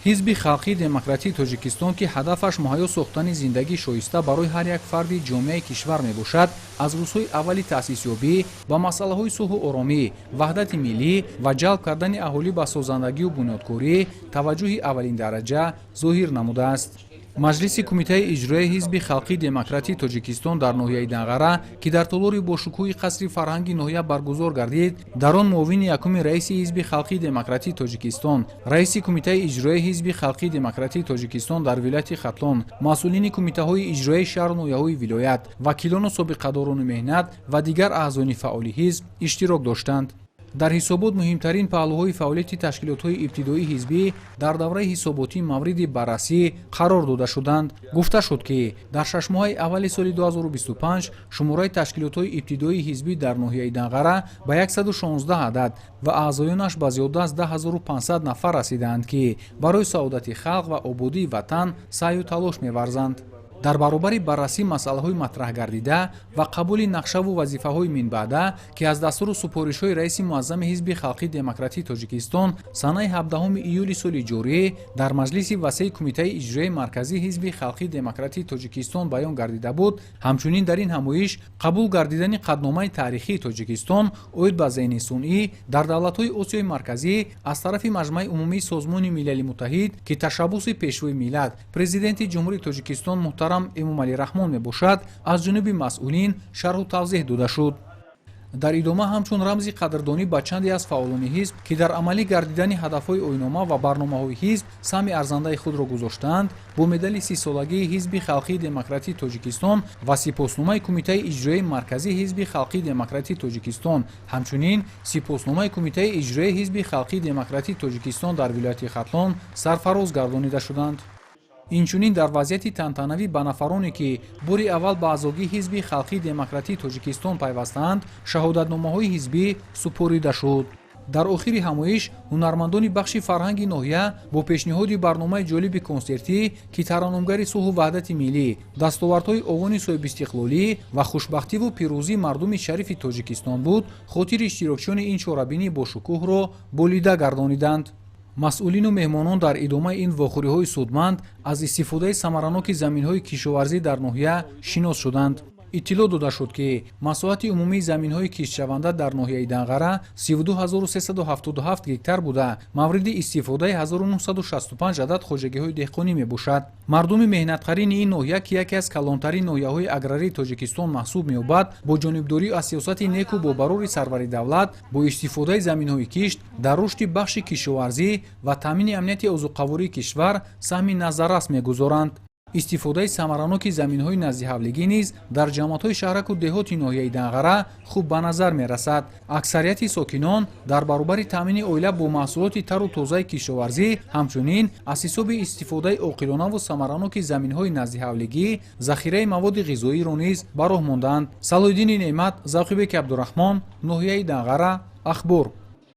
Ҳизби Халқии Демократии Тоҷикистон, ки ҳадафаш муҳайё сохтани зиндагии шоиста барои ҳар як фарди ҷомеаи кишвар мебошад, аз рӯзҳои аввали таъсисёбӣ ба масъалаҳои сулҳу оромӣ, ваҳдати миллӣ ва ҷалб кардани аҳолӣ ба созандагию бунёдкорӣ таваҷҷӯҳи аввалиндараҷа зоҳир намудааст. Маҷлиси Кумитаи иҷроияи Ҳизби Халқии Демократии Тоҷикистон дар ноҳияи Данғара, ки дар толори бошукӯҳи қасри фарҳанги ноҳия баргузор гардид, дар он муовини якуми раиси Ҳизби Халқии Демократии Тоҷикистон, раиси Кумитаи иҷроияи Ҳизби Халқии Демократии Тоҷикистон дар вилояти Хатлон, масъулини кумитаҳои иҷроияи шаҳру ноҳияҳои вилоят, вакилону собиқадорони меҳнат ва дигар аъзони фаъоли ҳизб иштирок доштанд. Дар ҳисобот муҳимтарин паҳлӯҳои фаъолияти ташкилотҳои ибтидоии ҳизбӣ дар давраи ҳисоботӣ мавриди баррасӣ қарор дода шуданд. Гуфта шуд, ки дар 6 моҳаи аввали соли 2025 шумораи ташкилотҳои ибтидоии ҳизбӣ дар ноҳияи Данғара ба 116 адад ва аъзоёнаш ба зиёда аз 10 500 нафар расидаанд, ки барои саодати халқ ва ободии ватан саъю талош меварзанд. Дар баробари баррасии масъалаҳои матраҳгардида ва қабули нақшаву вазифаҳои минбаъда, ки аз дастуру супоришҳои раиси муаззами Ҳизби Халқии Демократии Тоҷикистон санаи 17 июли соли ҷорӣ дар маҷлиси васеи Кумитаи иҷроияи марказии Ҳизби Халқии Демократии Тоҷикистон баён гардида буд, ҳамчунин дар ин ҳамоиш қабул гардидани Қатъномаи таърихии Тоҷикистон оид ба зеҳни сунъӣ дар давлатҳои Осиёи Марказӣ аз тарафи Маҷмаи Умумии Созмони Милали Муттаҳид, ки ташаббуси Пешвои миллат, Президенти Ҷумҳурии Тоҷикистон муҳтарам Эмомалӣ Раҳмон мебошад, аз ҷониби масъулин шарҳу тавзеҳ дода шуд. Дар идома, ҳамчун рамзи қадрдонӣ ба чанде аз фаъолони ҳизб, ки дар амалӣ гардидани ҳадафҳои оинома ва барномаҳои ҳизб саҳми арзандаи худро гузоштаанд, бо медали 30-солагии Ҳизби Халқии Демократии Тоҷикистон ва сипосномаи Кумитаи иҷроияи марказии Ҳизби Халқии Демократии Тоҷикистон, ҳамчунин сипосномаи Кумитаи иҷроияи Ҳизби Халқии Демократии Тоҷикистон дар вилояти Хатлон сарфароз гардонида шуданд. Инчунин дар вазъияти тантанавӣ ба нафароне, ки бори аввал ба аъзогии Ҳизби Халқии Демократии Тоҷикистон пайвастаанд, шаҳодатномаҳои ҳизбӣ супорида шуд. Дар охири ҳамоиш ҳунармандони бахши фарҳанги ноҳия бо пешниҳоди барномаи ҷолиби консертӣ, ки тараннумгари сулҳу ваҳдати миллӣ, дастовардҳои овони соҳибистиқлолӣ ва хушбахтиву пирӯзии мардуми шарифи Тоҷикистон буд, хотири иштирокчиёни ин чорабинии бошукӯҳро болида гардониданд. Масъулину меҳмонон дар идомаи ин вохӯриҳои судманд аз истифодаи самараноки заминҳои кишоварзӣ дар ноҳия шинос шуданд. Иттилоъ дода шуд, ки масоҳати умумии заминҳои киштшаванда дар ноҳияи Данғара 32 377 гектар буда, мавриди истифодаи 1965 адад хоҷагиҳои деҳқонӣ мебошад. Мардуми меҳнатқарини ин ноҳия, ки яке аз калонтарин ноҳияҳои аграрии Тоҷикистон маҳсуб меёбад, бо ҷонибдорӣ аз сиёсати неку бобарори сарвари давлат, бо истифодаи заминҳои кишт дар рушди бахши кишоварзӣ ва таъмини амнияти озуқавории кишвар саҳми назаррас мегузоранд. Истифодаи самараноки заминҳои наздиҳавлигӣ низ дар ҷамоатҳои шаҳраку деҳоти ноҳияи Данғара хуб ба назар мерасад. Аксарияти сокинон дар баробари таъмини оила бо маҳсулоти тару тозаи кишоварзӣ, ҳамчунин аз ҳисоби истифодаи оқилонаву самараноки заминҳои наздиҳавлигӣ захираи маводи ғизоиро низ ба роҳ мондаанд. Салоҳиддини Неъмат, Завқибеки Абдураҳмон, ноҳияи Данғара, Ахбор.